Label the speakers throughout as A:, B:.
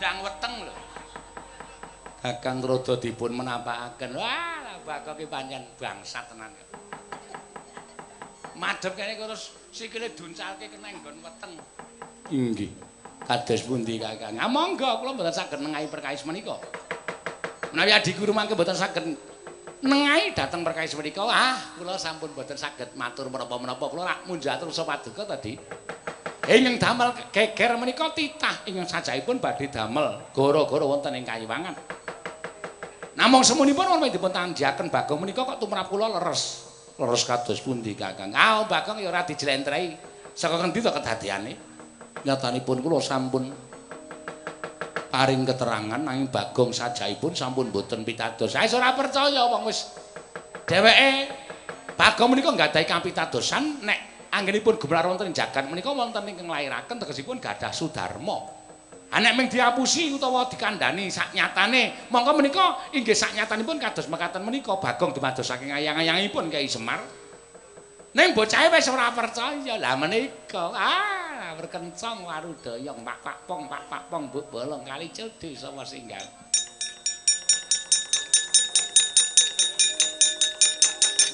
A: Ilang weteng lho. Kakang Rada dipun menapakaken. Wah, Bagong ki pancen bangsat tenan. Madhep kene terus sikile duncalke kena nggon weteng. Inggih. Kados pundi Kakang? Ah monggo kula mboten saged nengahi perkawis menika. Menawi adiku mangke mboten saged nengahi dhateng perkawis menika, ah kula sampun mboten saged matur menapa-menapa. Kula rak munjatur paduka tadi. Ingkang damel geger menika titah ingkang sajahipun badhe damel gara-gara wonten ing Kayiwangan. Namung semunipun wonten dipun tandhiaken Bagong menika kok tumrap kula leres. Leres kados pundi Kakang? Ah Bagong ya ora dijlentrehi. Saka ngendi to kedadeane? Nyatanipun kula sampun paring keterangan nanging Bagong sajahipun sampun mboten pitados. Saya ora percaya wong wis dheweke Bagong menika nggadahi kapitadosan nek anggenipun gumelar wonten ing jagat menika wonten ingkang nglairaken tegesipun gadah sudarma. Ha nek mung diapusi utawa dikandhani saknyatane, mongko menika inggih saknyatanipun kados mekaten menika Bagong dumados saking ayang-ayangipun Kyai Semar. Ning bocahe wis ora percaya. Lah menika ah berkencang warudaya pak pong pak pong mbok bolong kali cedhe sapa singgal.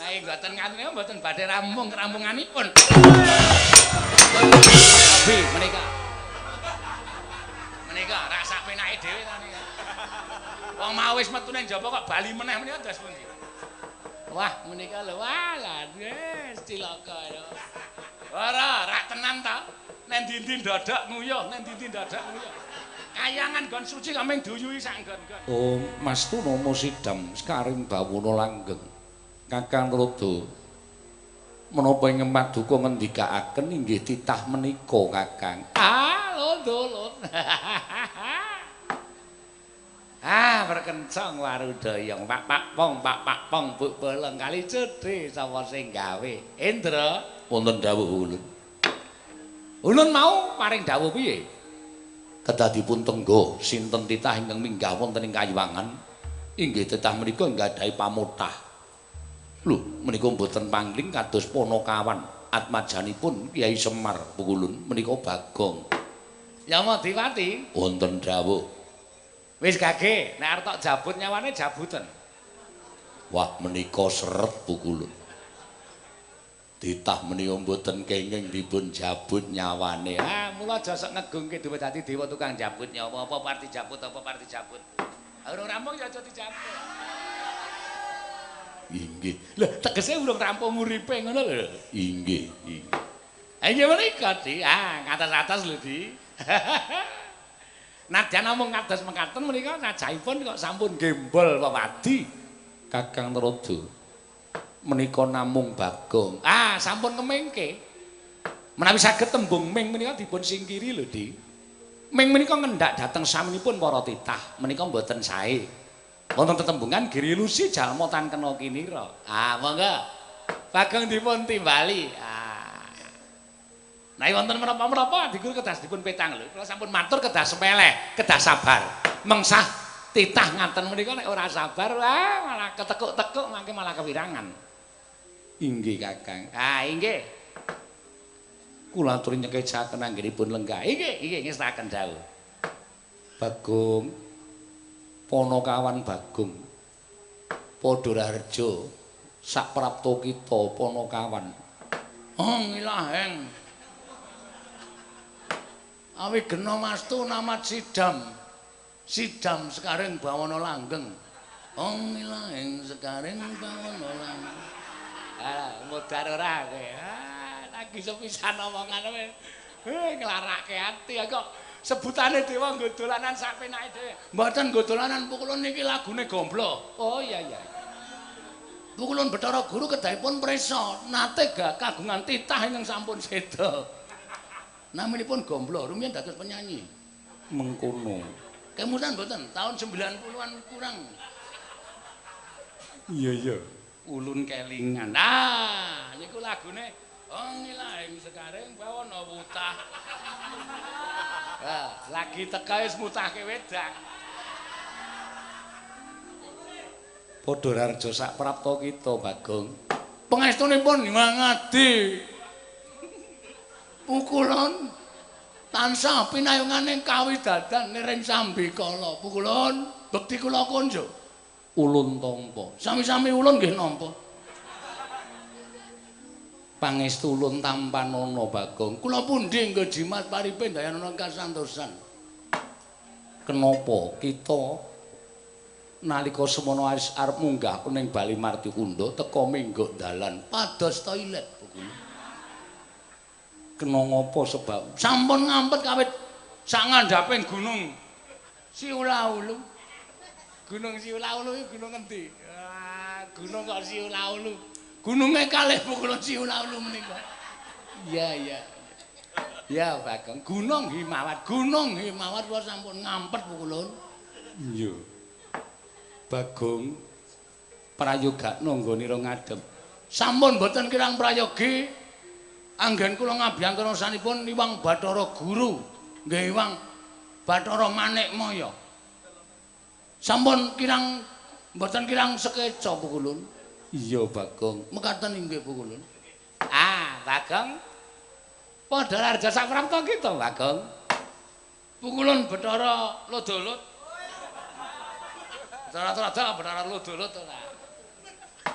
A: Nah, mboten ngantune mboten badhe rampung kerampunganipun. Abi menika. Menika rak sak penake dhewe ta nika. Wong mau wis metu nang njaba kok bali meneh menika dos pundi? Wah, menika lho wah lah wis cilaka ya. Ora, rak tenan ta. Nek ndi-ndi ndodok nguyuh, nek ndi-ndi ndodok nguyuh. Kayangan nggon suci kok mung duyuhi sak nggon-nggon. Oh, Mas Tunomo Sidam sekaring bawana langgeng. Kakang Rada menapa ing paduka ngendikaaken inggih titah menika Kakang. Ah, lho. Ah, berkencang warudaya pak pong pak pong buk bolong kali cedhe sapa sing gawe. Indra, wonten dawuh ulun. Ulun mau paring dawuh piye? Kedah dipun tenggo sinten titah ingkang minggah wonten ing Kayiwangan. Inggih titah menika nggadahi pamotah. Lho, menika mboten pangling kados Panakawan atmajanipun Kyai Semar pukulun menika Bagong. Yamadipati, wonten dawuh. Wis gage, nek arep tok jabut nyawane jabuten. Wah, menika seret pukulun. Titah menika mboten kenging dipun jabut nyawane. Ah, mula aja sok ngegungke duwe dadi dewa tukang jabut nyawa apa parti jabut apa parti jabut. Urung rampung ya aja dijabut. Inggih. Lho, tegese urung rampung uripe ngono lho. Inggih, inggih. Ha inggih menika, Di. Ah, ngatas-atas lho, Di. Nadyan namung kados mekaten menika sajahipun kok sampun gembol wewadi. Kakang Rada menika namung Bagong. Ah, sampun kemengke. Menawi saged tembung ming menika dipun singkiri lho, Di. Ming menika ngendak dhateng saminipun para titah, menika mboten sae. Wonten tetembungan girilusi jalma tan kena kinira. Ah, monggo. Bagong dipun timbali. Ah. Nah, wonten menapa-menapa adiku kedah dipun petang lho. Kula sampun matur kedah sepeleh, kedah sabar. Mengsah titah ngaten menika nek ora sabar, wah malah ketekuk-tekuk mangke malah kewirangan. Inggih, Kakang. Ah, inggih. Kula aturi nyekecaken anggenipun lenggah. Inggih, inggih ngestaken dawuh. Bagong Panakawan Bagong Padha Raharja sak prapta kita Panakawan. Oh ngilaheng. Awi gena mastu namat sidam. Sidam sekaring bawana langgeng. Oh ngilaheng sekaring bawana langgeng. Ah, modar ora kowe. Ah, lagi sepisan omongan kowe. Nglarake ati kok. Sebutane dewa nggo dolanan sak penake dhewe. Mboten nggo dolanan pukulun niki lagune gomblo. Oh iya iya. Pukulun Bathara Guru kedahipun prisa nate kagungan titah ingkang sampun seda. Naminipun Gomblo rumiyin dados penyanyi. Mengkono. Kemutan mboten tahun 90-an kurang. Iya iya. Ulun kelingan. Ah, niku lagune Oh ngilahing sekaring bawana wutah. Ah, lagi teka wis mutahke wedang. Padha Raharja sak prapta kita, Bagong. Pangestunipun Hyang Adi. Pukulun Tansah pinayungane kawidadan niring sambikala. Pukulun bekti kula konjo. Ulun tampa. Sami-sami ulun nggih nampa. Pangestu ulun tampanana Bagong. Kula pundi nggo jimat paripe ndayanana kasantosan. Kenapa kita nalika semono arep munggah ning Bali Martikunda teka menggok dalan pados toilet Pukulun. Kena ngapa sebab? Sampun ngampet kawit sak ngandhaping gunung Siulaulu. Gunung Siulaulu iki gunung endi? Wah, gunung kok Siulaulu. Gununge kalih Pukulun Siulaulu menika. Iya, iya. Ya, Bagong, Gunung Himawat, Gunung Himawat kula sampun ngampet Pukulun. Iya. Bagong prayogakno nggonira ngadhep. Sampun mboten kirang prayogi. Anggen kula ngabiyangkara sanipun Iwang Bathara Guru, nggih Iwang Bathara Manikmaya. Sampun kirang mboten kirang sekeca Pukulun. Iya Bagong, mekaten inggih Pukulun. Ah, Bagong. Padha harja saprapta kita, Bagong. Pukulun Bathara Lodolot. Bathara Trada, Bathara Lodolot ora.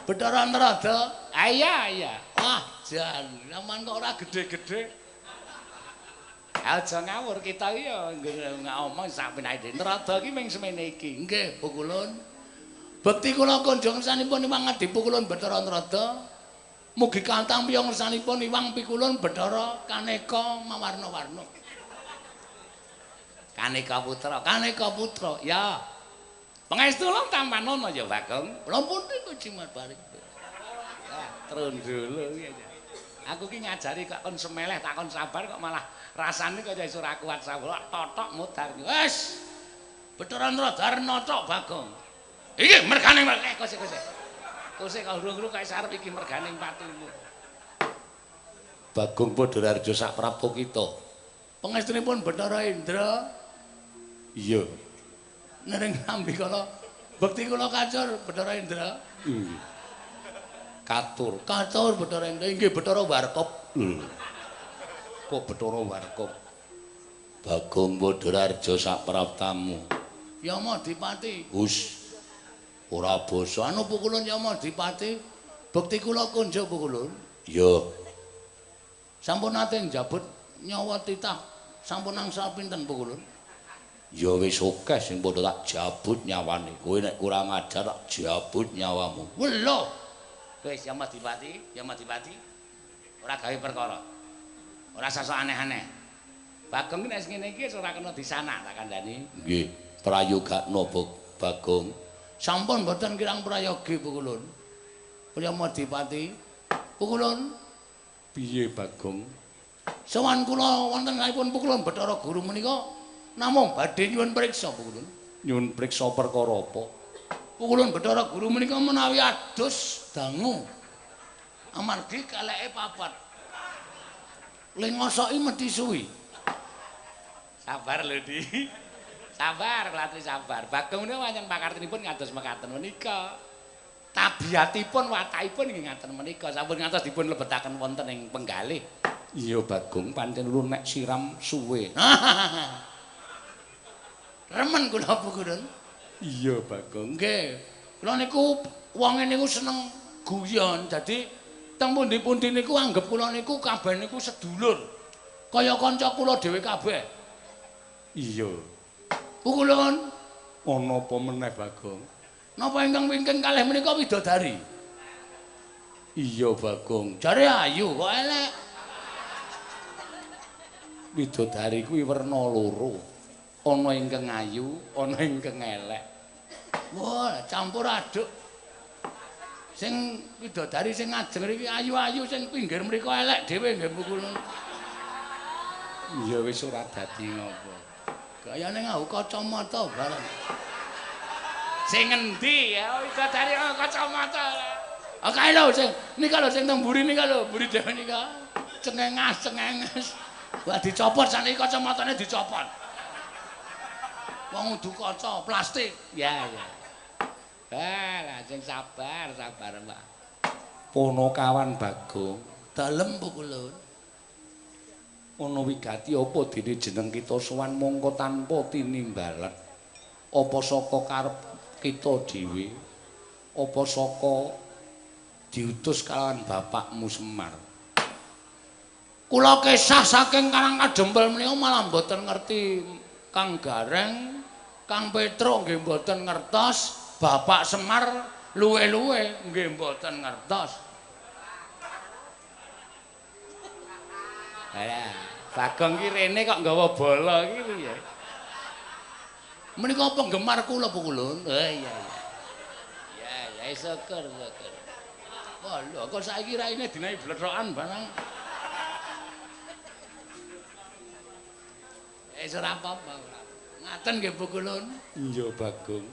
A: Bathara Trada. Ah iya, iya. Wah, jan, aman kok ora gedhe-gedhe. Aja ngawur kita iki ya ngomong sak penake. Trada iki ming semene iki. Nggih, Pukulun. Bekti kula kunjung ngersanipun Iwang Adi Pukulun Bathara Trada. Mugi katampi ngersanipun Iwang Pikulun Bathara Kaneka mawarna-warna. Kaneka putra, Kaneka putra. Ya. Pangestu ulun tampanana ya, Bagong. Kula pundi kok jimat barik. Trundulu iki. Aku ki ngajari kok kon semeleh tak kon sabar kok malah rasane kaya iso ora kuat sabar. Totok mudar. Wis. Bathara Trada notok Bagong. Iki mergane kose kose. Kose kok urung-urung kaya sarep iki mergane patimu. Bagong Padhararja saprapta kita. Pangestunipun Bathara Indra. Iya. Nering sambikala bekti kula kacur Bathara Indra. Nggih. Katur, katur Bathara Indra inggih Bathara Warkop. Kok Bathara Warkop? Bagong Padhararja sapraptamu. Yama Dipati. Hus. Ora basa. Anu Pukulun Yama Dipati. Bekti kula kunjo Pukulun. Iya. Sampun nate njabut nyawa titah sampun angsal pinten Pukulun? Ya wis akeh sing padha tak jabut nyawane. Kowe nek kurang ajar tak jabut nyawamu. Welo. Wis Yama Dipati, Yama Dipati. Ora gawe perkara. Ora sasok aneh-aneh. Bagong nek ngene iki wis ora kena disanak tak kandhani. Nggih, prayogakno Bagong. Sampun mboten kirang prayogi Pukulun. Yama Dipati. Pukulun. Piye Bagong? Sowan kula wonten kalihipun Pukulun Bathara Guru menika namung badhe nyuwun priksa Pukulun. Nyuwun priksa perkara apa? Pukulun Bathara Guru menika menawi adus dangu. Amargi keleke papat. Le ngosoki mesti suwi. Sabar lho, Di. Sabar, kula sabar. Bagong menika pancen pakartinipun ngados mekaten menika. Tabiatipun, watakipun nggih ngaten menika. Sampun ngantos dipun lebetaken wonten ing penggalih. Iya, Bagong, pancen ulun nek siram suwe. Remen kula Pukulun. Iya, Bagong. Nggih. Kula niku wonge niku seneng guyon. Dadi teng pundi-pundi niku anggep kula niku kabeh niku sedulur. Kaya kanca kula dhewe kabeh. Iya. Pukulun, ana apa meneh Bagong? Napa ingkang wingking kalih menika widodari? Iya, Bagong. Jare ayu kok elek. Widodari kuwi werna loro. Ana ingkang ayu, ana ingkang elek. Wah, campur aduk. Sing widodari sing ngajeng mriki ayu-ayu, sing pinggir mriku elek dhewe nggih Pukulun. Ya wis ora dadi ngopo. Gayane nganggo kacamata bareng. Sing ngendi ya widodari kacamata. Ah kae lho sing nika lho sing teng mburi nika lho, mburi dhewe nika. Cengengas, cengenges. Wah dicopot saniki kacamatane dicopot. Wong udu kaca plastik. Ya ya. Lah sing sabar, sabar, Pak. Ponokawan Bagong, dalem Pukulun. Ana wigati apa dene jeneng kita sowan mongko tanpa tinimbalan? Apa saka karep kita dhewe? Apa saka diutus kalawan bapakmu Semar? Kula kesah saking Karang Kadempel menika malah mboten ngerti Kang Gareng, Kang Petruk nggih mboten ngertos, Bapak Semar luwe-luwe nggih mboten ngertos. Lah, Bagong ki rene kok nggawa bola iki piye? Menika penggemar kula Bu Kulun. Oh iya iya. Ya ya syukur syukur. Wah lho kok saiki raine dinahi blethokan barang. Wis ora apa-apa. Ngaten nggih Bu Kulun. Iya Bagong.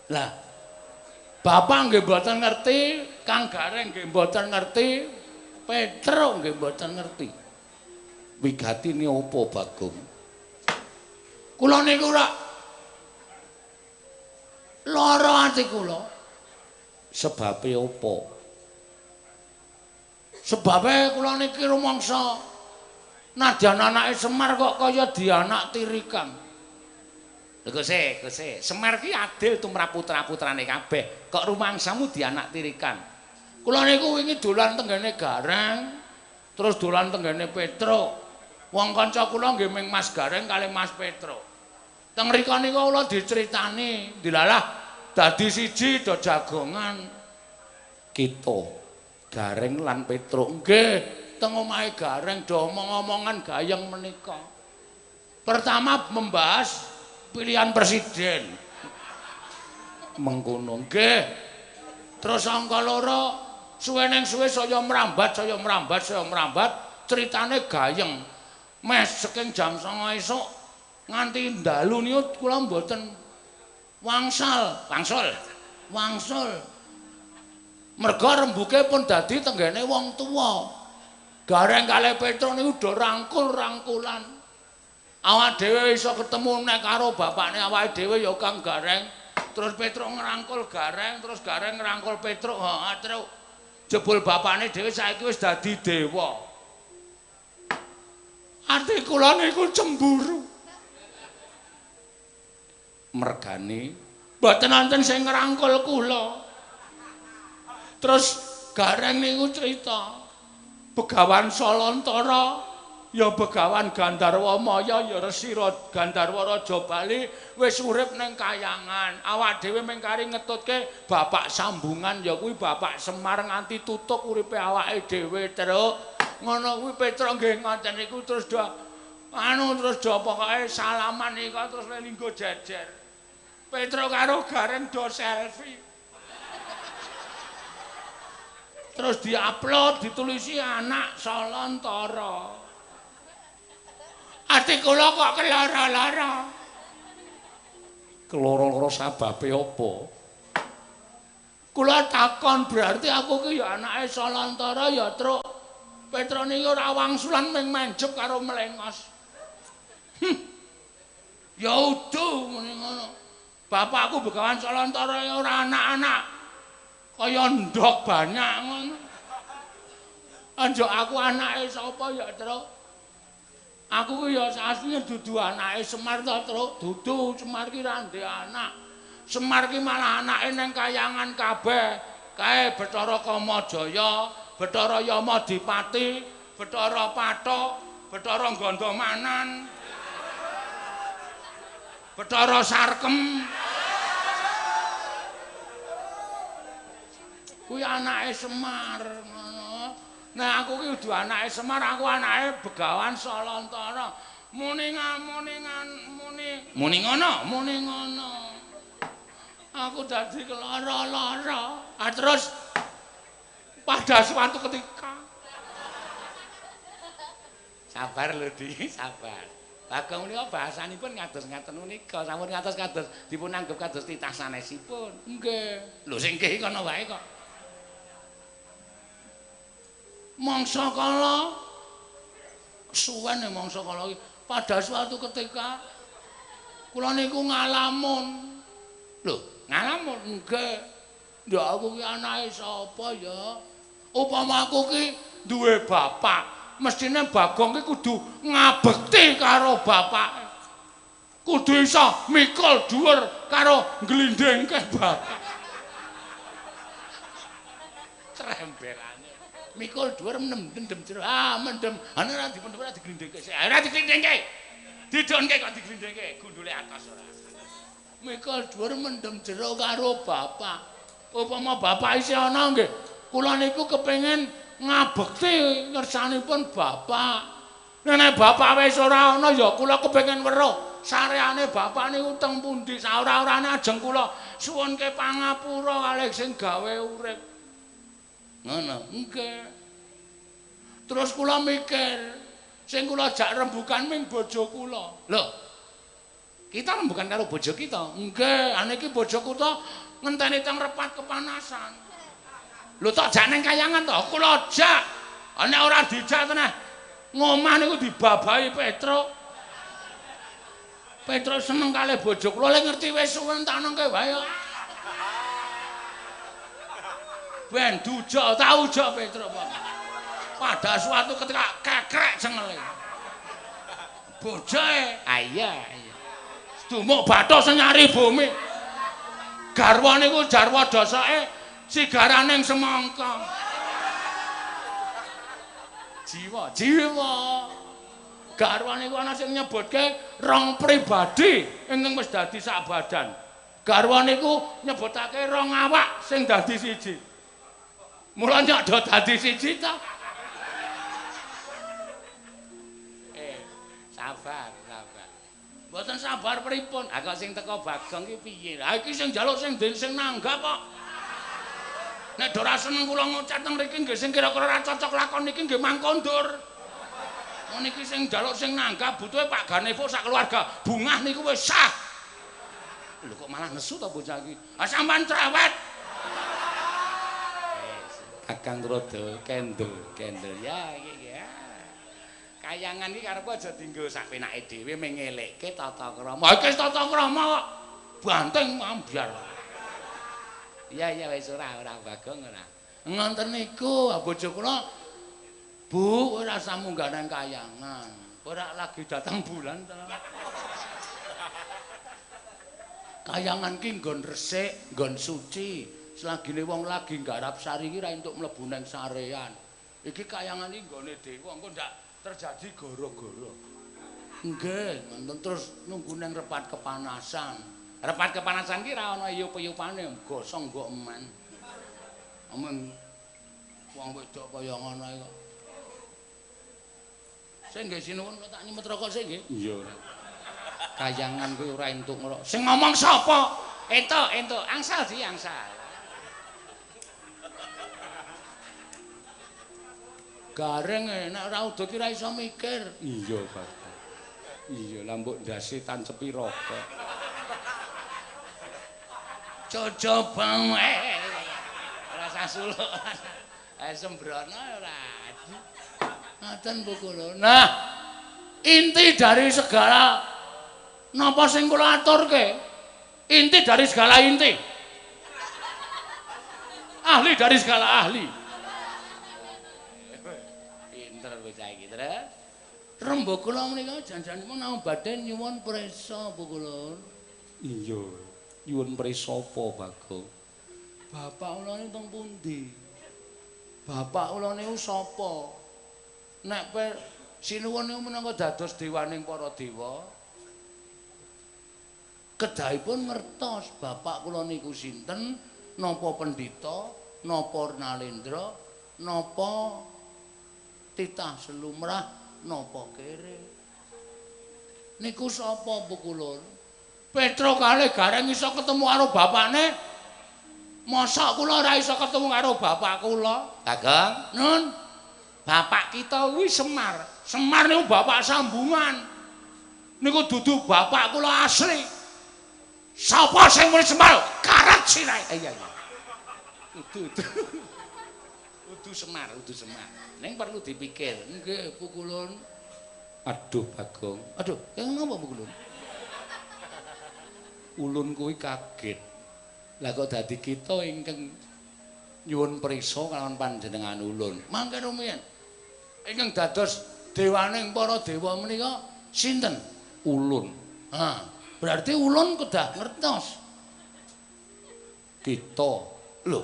A: Lah Bapak nggih mboten ngerti, Kang Gareng nggih mboten ngerti, Petruk nggih mboten ngerti. Wigatine apa Bagong? Kula niku ora lara ati kula. Sebabe apa? Sebabe kula niki rumangsa nadyan anake Semar kok kaya dianak tirikan. Lho Guse, Guse, Semar ki adil tumrap putra-putrane kabeh. Kok rumangsamu dianak tirikan? Kula niku wingi dolan tenggene Gareng, terus dolan tenggene Petruk. Wong kanca kula nggih ming Mas Gareng kalih Mas Petruk. Teng mriku niku kula diceritani, dilalah dadi siji do jagongan kita Gareng lan Petruk. Nggih, teng omahe Gareng do omong-omongan gayeng menika. Pertama membahas pilihan presiden. Mengkono nggih. Terus angka loro suwe ning suwe saya merambat, saya merambat, saya merambat, ceritane gayeng. Mes saking jam 09.00 esuk nganti dalu niku kula mboten wangsal, wangsul. Wangsul. Merga rembuke pun dadi tenggene wong tuwa. Gareng kalih Petruk niku do rangkul-rangkulan. Awak dhewe iso ketemu nek karo bapakne awake dhewe ya Kang Gareng. Terus Petruk ngrangkul Gareng, terus Gareng ngrangkul Petruk, heeh, Truk. Jebul bapakne dhewe saiki wis dadi dewa. Ati kula niku cemburu. Mergane mboten wonten sing ngrangkul kula. Terus Gareng niku cerita Begawan Salantara ya Begawan Gandharwa Maya ya Resi Gandharwa Raja Bali wis urip ning kayangan. Awak dhewe mung kari ngetutke bapak sambungan ya kuwi Bapak Semar nganti tutuk uripe awake dhewe, Truk. Ngono kuwi Petruk nggih ngoten niku terus do anu terus do pokoke salaman niku terus linggo jejer. Petruk karo Gareng do selfie. Terus diupload ditulisi anak Salantara. Ati kula kok kelara-lara. Keloro-loro sababe apa? Kula takon berarti aku ki ya anake Salantara ya, Truk. Petruk niki ora wangsulan ming manjep karo melengos. Ya udu muni ngono. Bapakku Begawan Salantara ya ora anak-anak. Kaya ndok banyak ngono. Anjuk aku anake sapa ya, Truk? Aku ki ya asline dudu anake Semar to, Truk. Dudu Semar ki ra ndek anak. Semar ki malah anake ning kayangan kabeh. Kae Bathara Kamajaya, Bathara Yamadipati, Bathara Pathok, Bathara Gandamanan, Bathara Sarkem. Kuwi anake Semar ngono. Nah aku ki kudu anake Semar, aku anake Begawan Salantara. Muni muni muni muni ngono, muni ngono. Aku dadi kelara-lara. Ah terus pada suatu ketika sabar lho Di, sabar. Bagong menika bahasanipun ngados ngaten menika, sampun ngatos kados dipun anggep kados titah sanesipun. Nggih. Lho sing nggih kono wae kok. Mangsa kala suwen mangsa kala iki pada suatu ketika kula niku ngalamun. Lho, ngalamun nggih. Ndak aku ki anake sapa ya? Upama aku ki duwe bapak, Mestine Bagong ki kudu ngabekti karo bapake. Kudu iso mikul dhuwur karo ngglindhingke bapak. Tremberane. Mikul dhuwur mendem jero. Ah, mendem. Ana ora dipendem ora diglindhingke. Ora diglindhingke. Didonke kok diglindhingke, gundule atas ora. Mikul dhuwur mendem jero karo bapak. Upama bapak isih ana nggih, kula niku kepengin ngabekti ngersanipun bapak. Nek bapak wis ora ana ya kula kepengin weruh sareane bapak niku teng pundi, saora-orane ajeng kula suwunke pangapura kalih sing gawe urip. Ngono. Nggih. Terus kula mikir, sing kula jak rembukan ming bojo kula. Lho. Kita rembukan karo bojo kita. Nggih, ane iki bojo kula ngenteni teng repat kepanasan. Lho tok jak nang kayangan to, kula jak. Nek ora dijak teneh ngomah niku dibabahi Petruk. Petruk seneng kalih bojo kula, lek ngerti wis suwen tak nengke wae kok. Ben dujok ta ujok Petruk kok. Pada suatu ketika kekrek cengele. Bojoe, ah iya iya. Dumuk bathuk senyari bumi. Garwa niku jarwa dosake sigaraning semangka. Jiwa, jiwa. Garwa niku ana sing nyebutke rong pribadi ingkang wis dadi sak badan. Garwa niku nyebutake rong awak sing dadi siji. Mula nyok do dadi siji ta. Sabar, sabar. Mboten sabar pripun? Ha kok sing teko Bagong ki piye? Ha iki sing njaluk sing den sing nanggap kok. Nek do ora seneng kula ngucap teng mriki nggih sing kira-kira ora cocok lakon niki nggih mangkondur. Niki sing njaluk sing nanggap butuhe Pak Ganevo sak keluarga. Bungah niku wis sah. Lho kok malah nesu to bocah iki? Ha sampean cerewet. Kakang rada kendel, kendel ya iki ya. Kayangan iki karepe aja dienggo sak penake dhewe mengelekke tata krama. Iki tata krama kok banteng ambyar. Iya iya wis ora ora Bagong ora. Ngonten niku bojo kula Bu ora usah munggah nang kayangan. Ora lagi datang bulan ta. Kayangan ki nggon resik, nggon suci. Selagine wong lagi nggarap sari iki ra entuk mlebu nang sarean. Iki kayangan iki nggone dewa, engko ndak terjadi goro-goro. Nggih, ngoten terus nunggu nang repat kepanasan. Repat kepanasan ki ra ana iyup-iyupane, gosong mbok eman. Amen wong wedok kaya ngono iki kok. Sing nggih sinuwun kok tak nyemet rokok sik nggih. Iya ora. Kayangan kuwi ora entuk ngrok. Sing ngomong sapa? Entuk, entuk, angsal di angsal. Gareng nek ora udo ki ora iso mikir. Iya, Pak. Iya, lah mbok ndase tancepi rokok. Cocoba eh. Ora usah suluk. Sembrono ora. Ngaten Bu kula. Nah, inti dari segala napa sing kula aturke? Inti dari segala inti. Ahli dari segala ahli. Pinter bocah iki, Tru. Rembug kula menika jan-janipun namung badhe nyuwun prisa Bu kula. Iya, nyuwun prisa apa, Bagong? Bapak kula niku teng pundi? Bapak kula niku sapa? Nek sinuwun niku minangka dados dewaning para dewa, kedahipun ngertos bapak kula niku sinten, napa pendhita, napa nalendra, napa titah selumrah, napa kere. Niku sapa Bu kula? Petro kalih Gareng iso ketemu karo bapakne. Mosok kula ora iso ketemu karo bapak kula? Bagong, nun. Bapak kita kuwi Semar. Semar niku bapak sambungan. Niku dudu bapak kula asli. Sapa sing muni Semar? Karet sirahe. Iya iya. Udu udu. Udu Semar, udu Semar. Ning perlu dipikir. Nggih, Bu Kulun. Aduh, Bagong. Aduh, kaya ngapa Bu Kulun? Ulun kuwi kaget. Lah kok dadi kita ingkang nyuwun prisa kalawan panjenengan ulun. Mangke rumiyin. Ingkang dados dewaning para dewa menika sinten? Ulun. Ha, berarti ulun kedah ngertos. Kita. Lho.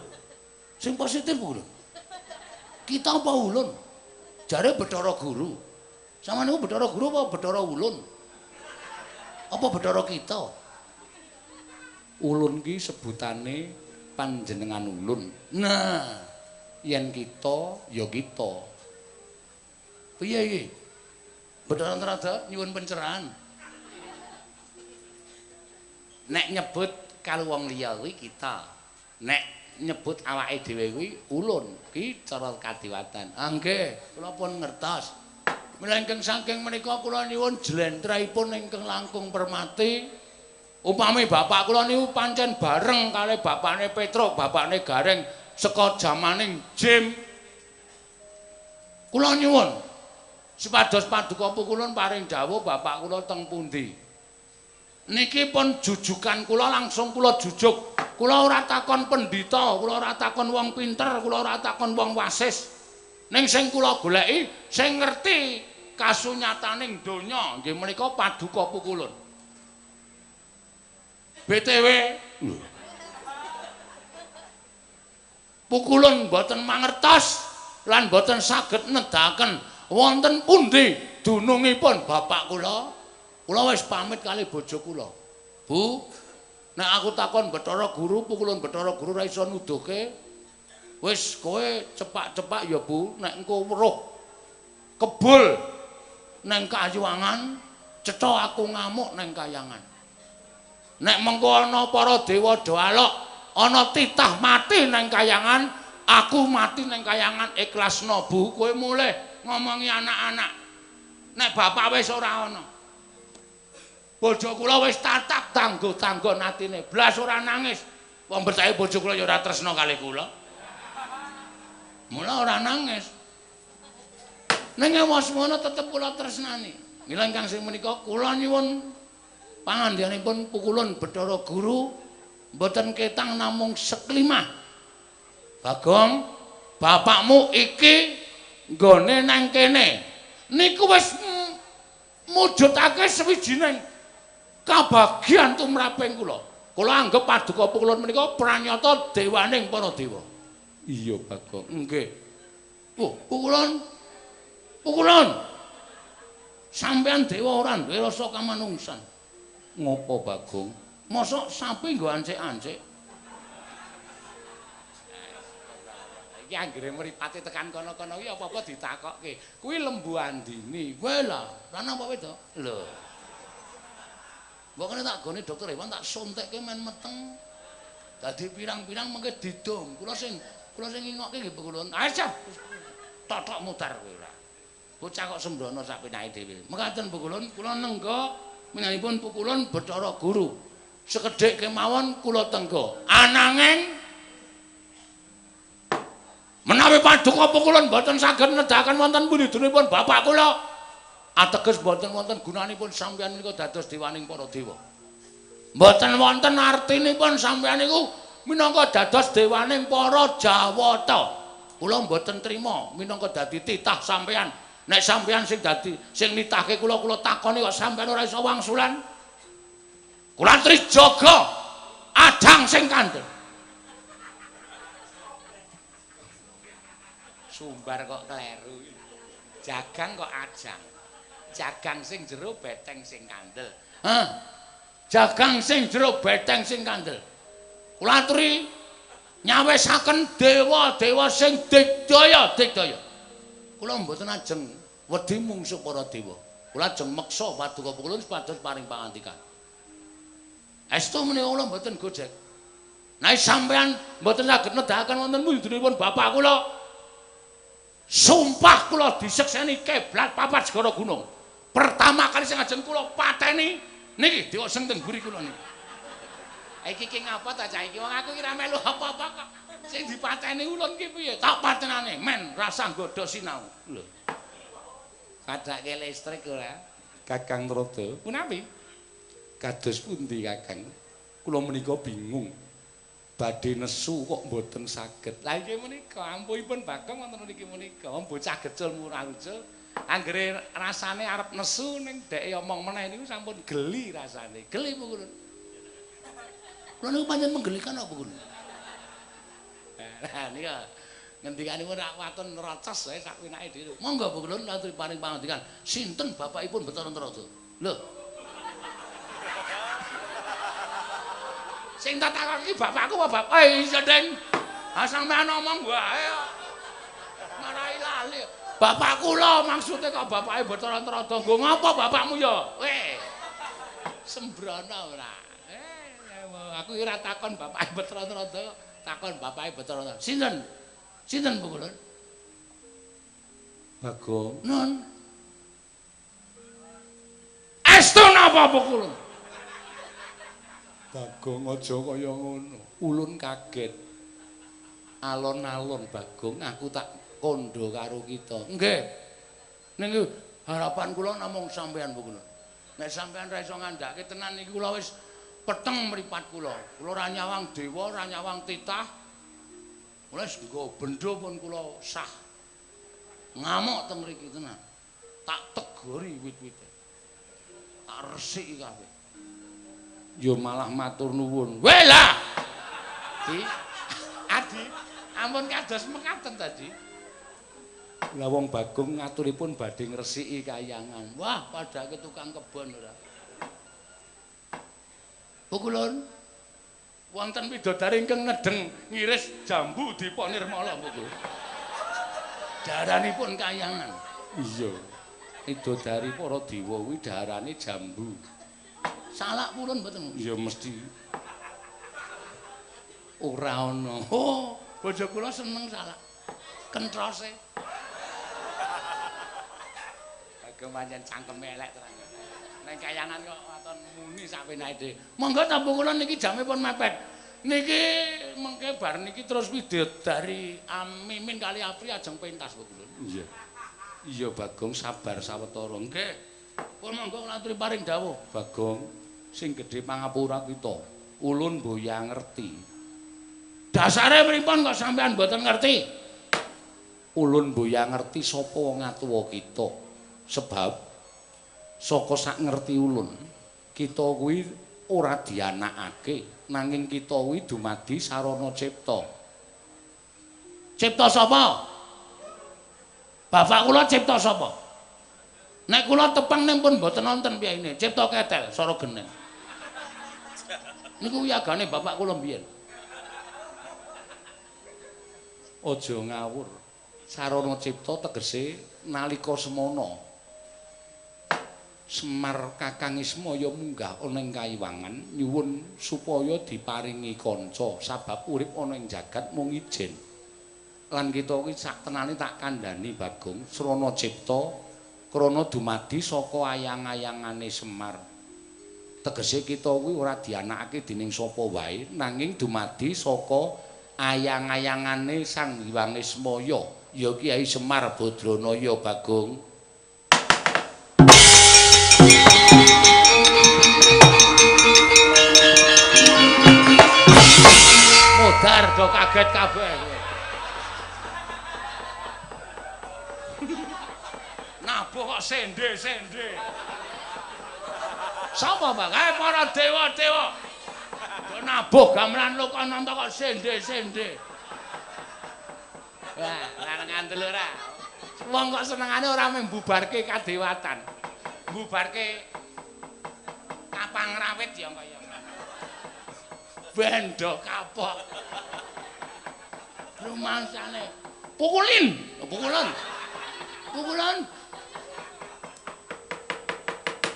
A: Sing positif lho. Kita apa ulun? Jare Bathara Guru. Sama niku Bathara Guru apa Bathara Ulun? Apa Bathara kita? Ulun ki sebutane panjenengan ulun. Nah, yen kita ya kita. Piye iki? Bathara Antarada nyuwun pencerahan. Nek nyebut karo wong liya kuwi kita. Nek nyebut awake dhewe kuwi ulun, ki cara kadiwatan. Ah nggih, kula pun ngertos. Mila ingkang saking menika kula nyuwun jlentrehipun ingkang langkung permati. Upami bapak kula niku pancen bareng kalih bapakne Petruk, bapakne Gareng saka jamaning Jim. Kula nyuwun supados paduka pukulun paring dawuh bapak kula teng pundi. Niki pun jujukan kula langsung kula jujuk. Kula ora takon pendhita, kula ora takon wong pinter, kula ora takon wong wasis. Ning sing kula goleki, sing ngerti kasunyataning donya nggih menika paduka pukulun. BTW pukulun mboten mangertos lan mboten saged nedahaken wonten pundi dunungipun bapak kula. Kula wis pamit kali bojo kula. Bu, nek aku takon Bathara Guru, pukulun Bathara Guru ora iso nuduhke. Wis kowe cepak-cepak ya, Bu, nek engko weruh kebul neng kayuwangan, cetha aku ngamuk neng kayangan. Nek mengko ana para dewa do alok, ana titah mati neng kayangan, aku mati neng kayangan ikhlasno, Bu, kowe mulih ngomongi anak-anak. Nek bapak wis ora ana. Bojo kula wis tatak tanggo-tanggon atine, blas ora nangis. Wong percaya bojo kula ya ora tresna kalih kula. Mula ora nangis. Ning wasmana tetep kula tresnani. Mila ingkang sing menika kula nyuwun pangandikanipun pukulun Bathara Guru mboten ketang namung seklimah. Bagong, bapakmu iki nggone nang kene. Niku wis mujudake sewijining kabagyan tumraping kula. Kula anggep paduka pukulun menika pranyata dewaning para dewa. Iya, Bagong. Nggih. Oh, pukulun. Pukulun. Sampeyan dewa ora duwe rasa kamanungsan. Ngopo, Bagong? Mosok sapi nggo ancik-ancik. Iki anggere mripate tekan kono-kono iki apa-apa ditakokke. Kuwi Lembu Andini. Kowe lha, lanang apa wedok? Lho. Mbok kene tak gone dokter hewan tak suntikke men meteng. Dadi pirang-pirang mengke didum. Kula sing ngingokke nggih pukulun. Aja. Totok mutar kowe ora. Bocah kok sembrono sak penake dhewe. Mekaten pukulun, kula nengga minanipun pukulun Bathara Guru. Sekedhik kemawon kula tengga. Ananging menawi paduka pukulun mboten saged nedahaken wonten pundi-pundinipun bapak kula, ateges mboten wonten gunanipun sampeyan menika dados dewaning para dewa. Mboten wonten artinipun sampeyan niku minangka dados dewaning para Jawata. Kula mboten trima minangka dadi titah sampeyan. Nek sampeyan sing dadi sing nitahke kula, kula takoni kok sampeyan ora iso wangsulan. Kula trijaga adang sing kandel. Sumbar kok kleru. Jagang kok ajang. Jagang sing jero beteng sing kandel. Hah. Jagang sing jero beteng sing kandel. Kula aturi nyawisaken dewa-dewa sing digdaya digdaya. Kula mboten ajeng wedi mungsuh para dewa. Kula ajeng meksa paduka pukulun supados paring pangandikan. Estu menika kula mboten gojek. Nek sampeyan mboten saged nedahaken wonten wujudipun bapak kula, sumpah kula disekseni keblat papat segara gunung. Pertama kali sing ajeng kula pateni niki dewa sing teng mburi kula niki. Iki ki ngapa ta cah iki? Wong aku ki ra melu apa-apa kok. Sing dipateni ulun ki piye? Tak patenane men rasah nggodha sinau. Lho. Padake listrik ora? Kakang Trada. Punapi? Kados pundi Kakang? Kula menika bingung. Badhe nesu kok mboten saged. Lah inggih menika ampuhipun Bagong wonten mriki menika. Bocah gecul murah ucul. Anggere rasane arep nesu ning dheke omong meneh niku sampun geli rasane. Geli Bu Kulun. Kula niku pancen menggelikan apa Bu Kulun? Lah nika ngendikanipun rak waton rocos wae sak winake dhewe. Monggo Bu Kulun aturi paring pangandikan. Sinten bapakipun Bathara Antarada? Lho. Sing tak takon iki bapakku apa bapak? Eh iya, Deng. Ha sampean omong wae kok. Marai lali. Bapak kula maksude kok bapake Bathara Antarada. Nggo ngapa bapakmu ya? Weh. Sembrono ora. Aku ora takon bapake Bathara Antarada, takon bapake Bathara Antarada. Sinten? Sinten Bu Kulun? Bagong. Nun. Estu napa Bu Kulun? Bagong aja kaya ngono. Ulun kaget. Alon-alon Bagong aku tak kandha karo kita. Nggih. Ning harapan kula namung sampean Bu Kulun. Nek sampean ra iso ngandhake tenan iki kula wis peteng mripat kula. Kula ora nyawang dewa, ora nyawang titah. Kula wis nggo bendho pun kula sah. Ngamuk teng mriki tenan. Tak tegori wit-wite. Tak resiki kabeh. Yo malah matur nuwun. Weh lah. Di Adi, ampun kados mekaten tadi. Lah wong Bagong ngaturipun badhe ngresiki kayangan. Wah, padake tukang kebon ora. Bu Kulun, wonten widodari ingkang nedheng ngiris jambu Dipa Nirmala Bu Kulun. Daranipun kayangan. Iya. Widodari para dewa kuwi darane jambu. Salak purun mboten? Ya mesti. Ora ana. Oh, bojo kula seneng salak. Kentrose. Bagong pancen cangkeme elek tenan. Ning kayangan kok waton muni sak penake dhewe. Monggo ta Bu Kulun niki jame pun mepet. Niki mengke bar niki terus widodari Mimin kali Apri ajeng pentas Bu Kulun. Iya. Iya Bagong sabar sawetara. Nggih. Pun monggo kula aturi paring dawuh. Bagong sing gedhe pangapura kita. Ulun boya ngerti. Dasare pripun kok sampean mboten ngerti? Ulun boya ngerti sapa wong atuwa kita. Sebab saka sak ngerti ulun, kita kuwi ora dianakake, nanging kita kuwi dumadi sarana cipta. Cipta sapa? Bapak kula cipta sapa? Nek kula tepang ning pun mboten nonton piyayine, cipta ketel sora genen. Niku wiyagane bapak kula mbiyen. Aja ngawur. Sarana cipta tegese nalika semana Semar Kakang Ismaya munggah ana ing kayiwangan nyuwun supaya diparingi kanca sabab urip ana ing jagat mung ijen. Lan kita kuwi sak tenane tak kandhani Bagong srana cipta krana dumadi saka ayang-ayangane Semar. Tegese kita kuwi ora dianakake dening sapa wae nanging dumadi saka ayang-ayangane Sang Hyang Ismaya ya Kyai Semar Badranaya Bagong. Modar do kaget kabeh. Nabuh kok sende-sende. Sapa Bang? Para dewa-dewa. Do nabuh gamelan Lokananta kok sende-sende. Wah, ora ngandel ora. Wong kok senengane ora mbubarke kadewatan. Mbubarke kapang rawit ya kaya. Bendo kapok. Rumangsane pukulin, pukulan. Pukulan.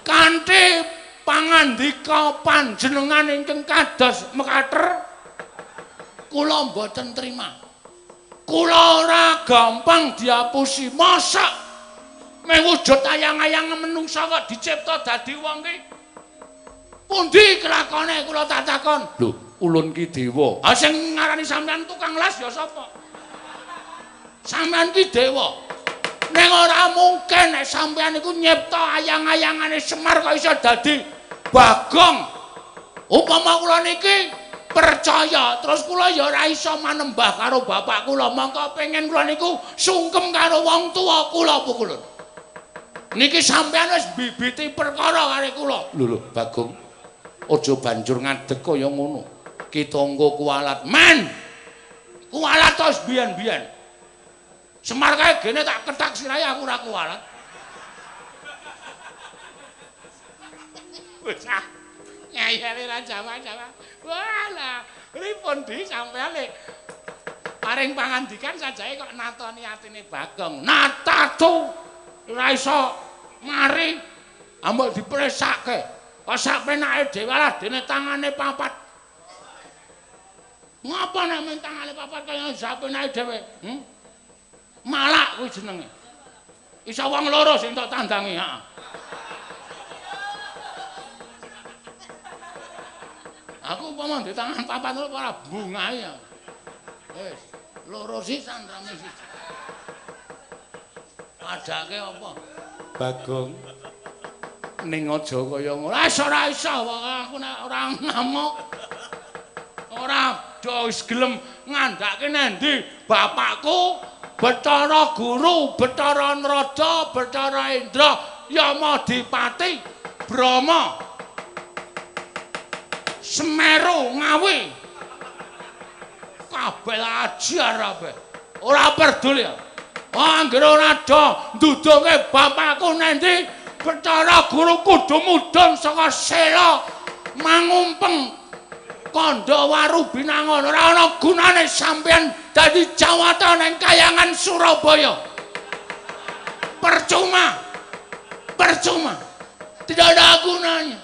A: Kanthi pangandika panjenengan ingkang kados mekater kula mboten trima. Kula ora gampang diapusi. Mosok meh wujud ayang-ayang menungsa kok dicipta dadi wong ki. Pundi kelakone kula tak takon? Lho, ulun ki dewa. Ha sing ngarani sampean tukang las ya sapa? Sampean ki dewa. Ning ora mungkin nek sampean iku nyipta ayang-ayangane Semar kok iso dadi Bagong. Upama kula niki percaya. Terus kula ya ora iso manembah karo bapak kula. Mongko pengen kula niku sungkem karo wong tuwa kula Pukulun. Niki sampean wis bibiti perkara karo kula. Lho lho Bagong. Aja banjur ngadeg kaya ngono. Kita engko kualat. Men. Kualat terus biyen-biyen. Semar kae gene tak kethak sirahe aku ora kualat. Wis ah. Ngeyele ra jawa-jawa. Walah, pripun di sampean lek paring pangandikan sajae kok natoni atine Bagong. Natatu ora iso mari ambek dipresake. Kok sak penake dhewe lah dene tangane papat. Ngapa nek men tangane papat kaya sak penake dhewe? Malak kuwi jenenge. Iso wong loro sing tok tandangi, heeh. Aku umpama ndek tangan papat lho ora bungahe ya. Wis, loro sisan rame siji. Padake apa? Bagong. Ning aja kaya ngono. Ah ora iso aku nek ora ngamuk. Ora do wis gelem ngandhake nendi bapakku Bathara Guru, Bathara Narada, Bathara Indra, Yamadipati, Brahma. Semeru Ngawi. Kabeh ajar kabeh. Ora peduli. Anggere ora do ndudunge bapakku nendi Bathara Guru kudu mudhun saka sela mangumpeng kandha waru binangun. Ora ana gunane sampeyan dadi jawata ning kayangan Surabaya. Percuma. Percuma. Tidak ada gunanya.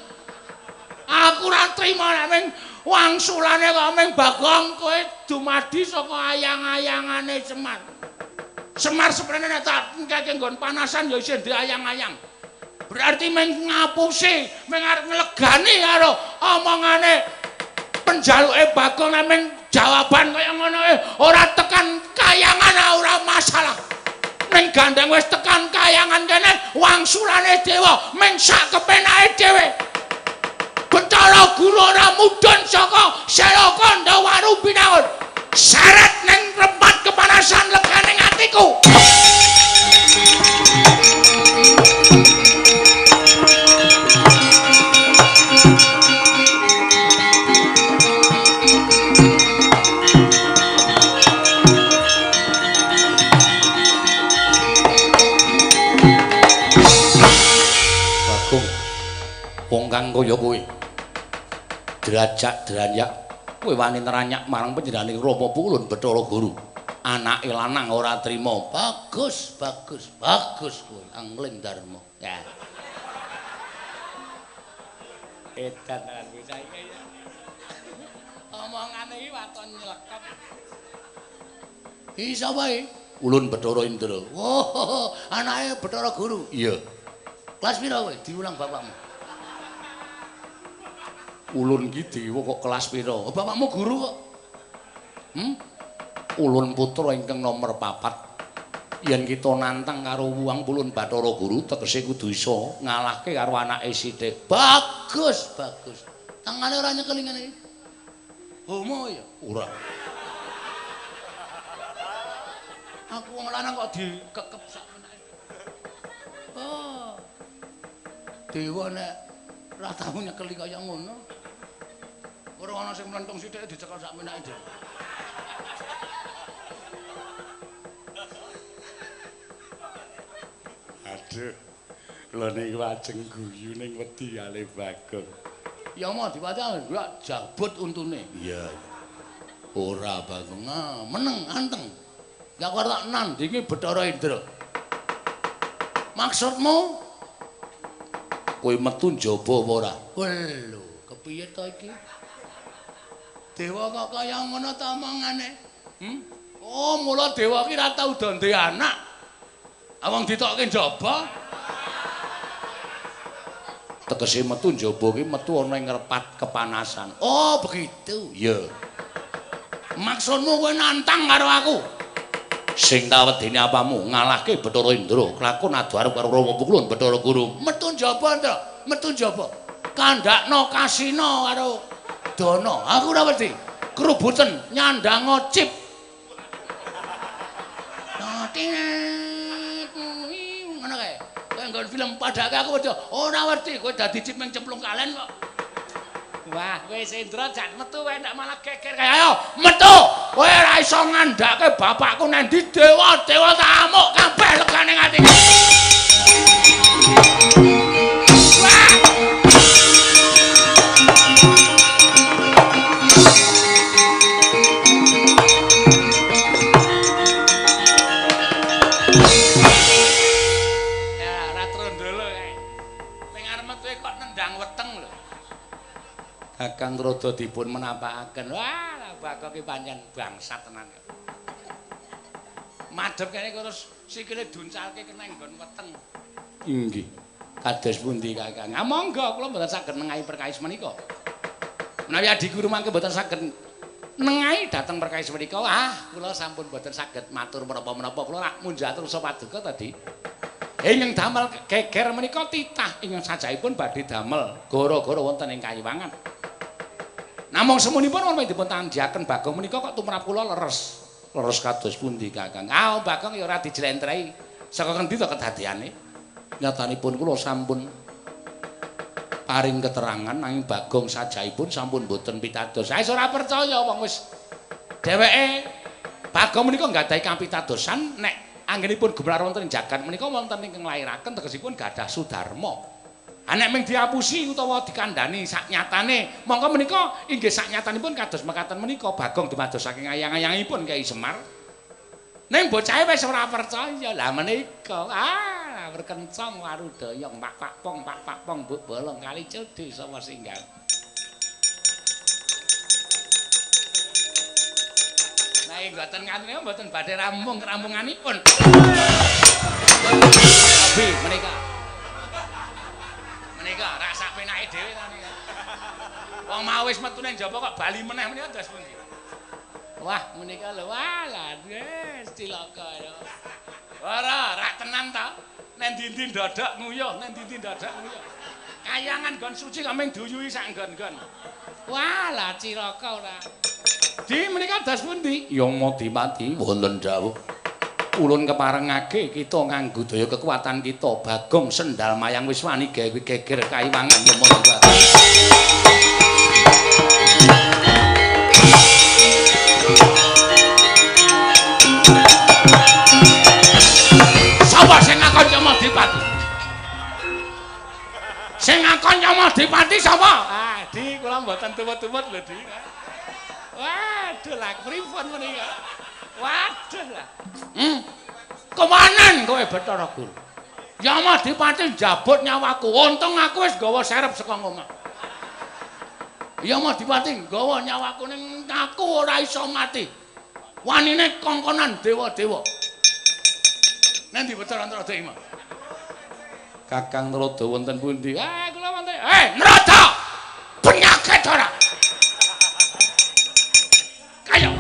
A: Aku ora trima nek ming wangsulane kok ming Bagong kowe dumadi saka ayang-ayangane Semar. Semar seprene nek tak engkeke nggon panasan ya isih ndek ayang-ayang. Berarti ming ngapusi, ming arep nglegani karo omongane penjaluke Bagong nek ming jawaban kaya ngono ora tekan kayangan ora masalah. Ning gandeng wis tekan kayangan kene wangsulane dewa ming sak kepenake dhewe. Bathara Guru ora mudhun saka sela kandha waru binangun. Seret ning tempat kepanasan legane atiku. Bagong, wong kang kaya kowe derajat deranyak kowe wani neranyak marang panjenengane Rama Pukulun Bathara Guru. Anake lanang ora trima. Bagus, bagus, bagus kowe Angling Darma. Ya. Edan tenan bocah iki ya. Omongane iki waton nylekep. Iki sapa iki? Ulun Bathara Indra. Wah, anake Bathara Guru. Iya. Kelas pira kowe? Diulang bapakmu. Ulun ki dewa kok kelas pira? Oh, bapakmu guru kok. Ulun putra ingkang nomor 4. Yen kita nantang karo Wuang Pulun Bathara Guru tegese kudu iso ngalahke karo anake sithik. Bagus, bagus. Tangane ora nyekeli ngene iki. Homo ya? Ora. Aku wong lanang kok dikekep sak menake. Oh. Dewa nek ora tau nyekeli kaya ngono. Ora ana sing mlentung sithik dicekel sak menake dhewe. Aduh. Lha niku ajeng guyu ning wedi ale Bagong. Ya mau diwaca gak jabut untune. Iya. Ora Bagong, meneng anteng. Ya aku arep tak nandingi Bathara Indra. Maksudmu kowe metu njaba apa ora? Lho, kepiye to iki? Dewa kok kaya ngono ta omongane? Oh, mula dewa ki ora tau do ndek anak. Wong ditokke njaba. Tegese metu njaba ki metu ana ing repat kepanasan. Oh, begitu. Iya. Maksudmu kowe nantang karo aku? Sing tak wedeni apamu ngalahke Bathara Indra kelakon adu arep karo Rama Pukulun Bathara Guru. Metu njaba, Indra. Metu njaba. Kandhakno kasina karo Wedana, aku ora wedi. Krubuten nyandang cip. Ngono kae. Kowe nggon film padake aku wedi. Ora wedi, kowe dadi cip ming cemplung kalen kok. Wah, kowe Sendra jak metu kowe ndak malah geger kae. Ayo, metu. Kowe ora iso ngandhake bapakku nang ndi dewa-dewa tak amuk kabeh legane ati. Wah. Ya, ora trondolo kae. Ning arep metu kok nendang weteng lho. Kakang Trada dipun menapakaken. Wah, Bagong ki pancen bangsat tenan. Madhep kene terus sikile duncalke kena nggon weteng. Inggih. Kados pundi Kakang? Ah monggo kula mboten saged nengahi perkawis menika. Menawi adi guru mangke mboten saged nengahi dhateng perkawis menika, ah kula sampun mboten saged matur menapa-menapa. Kula rak munjatur paduka tadi. Ingkang damel geger menika titah ingkang sajaipun badhe damel gara-gara wonten ing Kayiwangan. Namung semunipun wonten dipun tandhiaken Bagong menika kok tumrap kula leres. Leres kados pundi Kakang? Ah Bagong ya ora dijlentrehi. Saka ngendi to kedadeane? Nyatanipun kula sampun paring keterangan nanging Bagong sajaipun sampun boten pitados. Saya ora percaya wong wis dheweke Bagong menika nggadahi kapitadosan nek anggenipun gumelar wonten ing jagat menika wonten ingkang nglairaken tegesipun gadah sudarma. Nek ming diapusi utawa dikandhani saknyatane, mongko menika inggih saknyatanipun kados mekaten menika Bagong dumados saking ayang-ayangipun Kyai Semar. Ning bocahe wis ora percaya. Lah menika ah berkencang warudaya pak pak pong pak pak pong mbok bolong kali cedhe sapa singgah. Nah mboten ngantene mboten badhe rampung kerampunganipun. Abi menika. Menika rak sak penake dhewe ta menika. Wong mau wis metu nang njaba kok bali meneh menika dos pundi. Wah menika lho wah lah wis cilaka ya. Ora rak tenan ta. Nang ndi-ndi ndodok nguyuh, nang ndi-ndi ndodok nguyuh. Kayangan nggon suci kok mung duyuhi sak nggon-nggon. Wah lah cilaka ora. Di menika dos pundi? Yama Dipati wonten dawuh. Ulun keparengake kita nganggo daya kekuatan kita Bagong sendal mayang wis wani gawe geger Kayiwangan Yama Dipati. Sapa sing ngakon Yama Dipati? Sing ngakon Yama Dipati sapa? Ah, Di kula mboten tumut-tumut lho, Di. Waduh lah pripun menika? Waduh lah. Kemanan kowe Bathara Guru? Yama Dipati njabut nyawaku. Untung aku wis nggawa serep saka omah. Yama Dipati nggawa nyawaku ning aku ora iso mati. Wanine kongkonan dewa-dewa. Nanti Bathara Trada iki? Kakang Trada wonten pundi? Ah, kula wonten. Eh, Trada! Penyakit ora? Kaya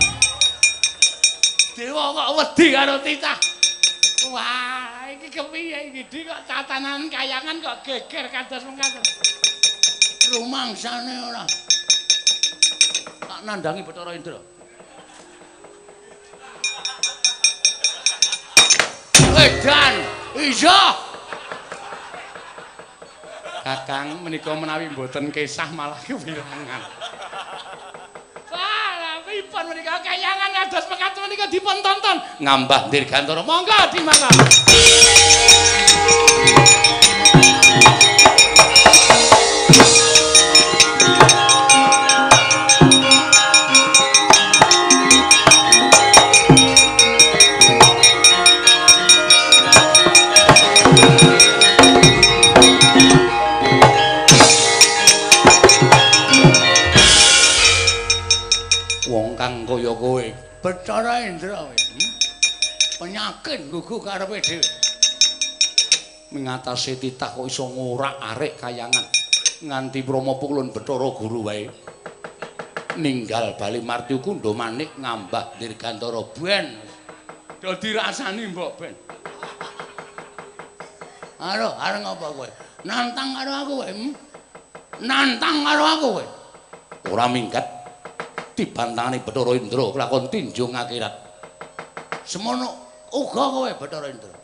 A: dewa kok wedi karo titah. Wah, iki kepiye iki Di kok tatanan kayangan kok geger kados mengkaten. Rumangsane ora. Tak nandangi Bathara Indra. Edan, iya. Kakang menika menawi mboten kesah malah kewirangan. Wah, pripun menika kayangan kados mekaten menika dipun tonton. Ngambah Dirgantara monggo dimangga. Kang kaya kowe Bathara Indra kowe penyakit gugu karepe dhewe mengatasi titah kok iso ngorak-arik kayangan nganti Brahma Pukulun Bathara Guru wae ninggal bali Marti Kundha manik ngambah Dirgantara ben do dirasani mbok ben. Aduh arep ngapa kowe nantang karo aku kowe nantang karo aku kowe. Ora minggat dibantangane Bathara Indra kelakon tinjung akhirat. Semono uga kowe Bathara Indra.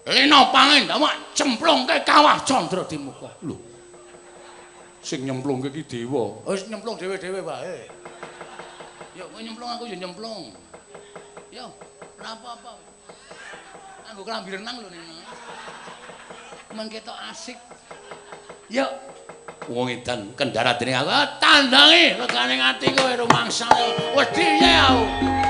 A: Lena pangendamak cemplungke kawah Candra di muka. Lho. Sing nyemplungke iki dewa. Wis nyemplung dhewe-dhewe wae. Yo kowe nyemplung aku yo nyemplung. Yo, ora apa-apa. Nganggo klambi renang lho Nina. Men ketok asik. Yo. Wong edan kendara dening aku tandangi regane ati kowe rumangsane. Wedi aku.